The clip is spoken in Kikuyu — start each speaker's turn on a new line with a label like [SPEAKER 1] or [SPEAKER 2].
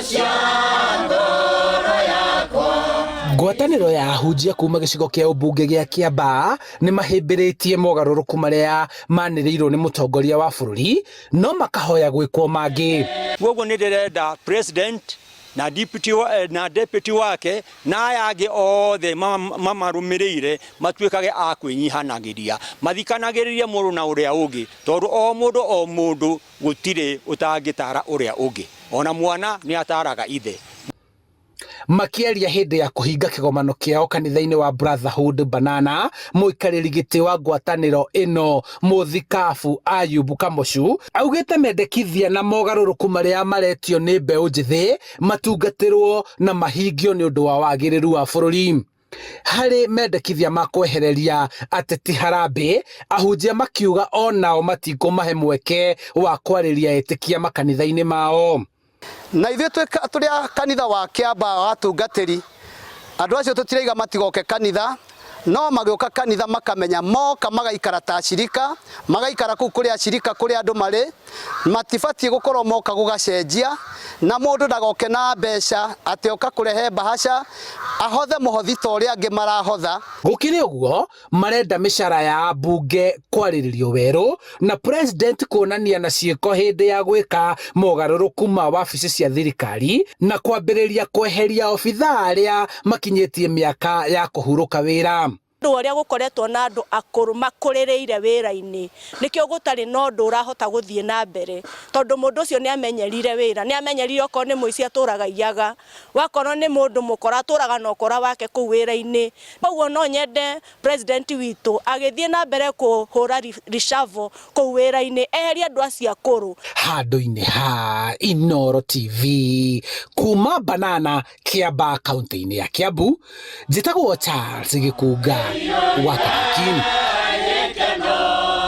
[SPEAKER 1] Cia ngoro yakwa.
[SPEAKER 2] Ngwatanĩro ya ahunjia kuma gĩcigo kĩa ũmbunge gĩa Kiambaa nĩ mahĩmbĩrĩtie mogarũrũku marĩa manĩrĩirwo nĩ mũtongoria wa bũrũri no makahoya gwĩkwo mangĩ.
[SPEAKER 3] Koguo nĩ ndĩrenda president na deputy, na deputy wake na aya angĩ othe mamarũmĩrĩire matuĩkage a kwĩnyihanagĩria, mathikanagĩrĩrie mũndũ na ũrĩa ũngĩ, tondũ o mũndũ o mũndũ gũtirĩ ũtangĩtara ũrĩa ũngĩ, ona mwana nĩ ataraga ithe.
[SPEAKER 2] Makĩaria hĩndĩ ya kũhinga kĩgomano kĩao kanitha-inĩ wa Brotherhood Banana, mũikarĩri gĩtĩ wa ngwatanĩro ĩno Mũthikabu Ayubu Kamocu augĩte mendekithia na mogarũrũku marĩa maretio nĩ mbeũ njĩthĩ matungatĩrwo na mahingio nĩ ũndũ wa wagĩrĩru wa bũrũri. Harĩ mendekithia ma kwehereria ateti harambĩ, ahunjia makiuga onao matikũmahe mweke wa kwarĩria etĩkia makanitha-inĩ mao.
[SPEAKER 4] Na ithuĩ tũrĩ a kanitha wa Kĩambaa wa atungatĩri, andũ acio tũtiraiga matigoke kanitha, no magĩũka kanitha makamenya moka magaikara ta acirika, magaikara kũu kũrĩ acirika kũrĩa andũ marĩ, matibatiĩ gũkorwo moka gũgacenjia, na mũndũ ndagoke na mbeca atĩ oka kũrehe mbahaca, ahothe mũhothi ta ũrĩa angĩ marahotha.
[SPEAKER 2] Gũkĩrĩ ũguo, marenda mĩcara ya ambunge kwarĩrĩrio werũ na president kuonania na ciĩko hĩndĩ ya gwĩka mogarũrũku ma wabici cia thirikari na kwambĩrĩria kweheria obithaa arĩa makinyĩtie mĩaka ya kũhurũka wĩra.
[SPEAKER 5] Ũndũ ũrĩa gũkoretwo na andũ akũrũ makũrĩrĩire wĩra-inĩ, nĩkĩo gũtarĩ na ũndũ ũrahota gũthiĩ na mbere, tondũ mũndũ ũcio nĩ amenyerire wĩra, nĩ amenyerire okorwo nĩ mũici atũraga aiyaga, wakorwo nĩ mũndũ mũkora atũraga na ũkora wake kũu wĩra-inĩ. Koguo no nyende president witũ agĩthiĩ na mbere kũhũra reshuffle kũu wĩra-inĩ, eherie andũ acio akũrũ.
[SPEAKER 2] Handũ-inĩ ha Inooro TV kuma Banana, Kiambaa, kaunti-inĩ ya Kiambu, njĩtagwo Charles Gĩkunga wa Kariuki.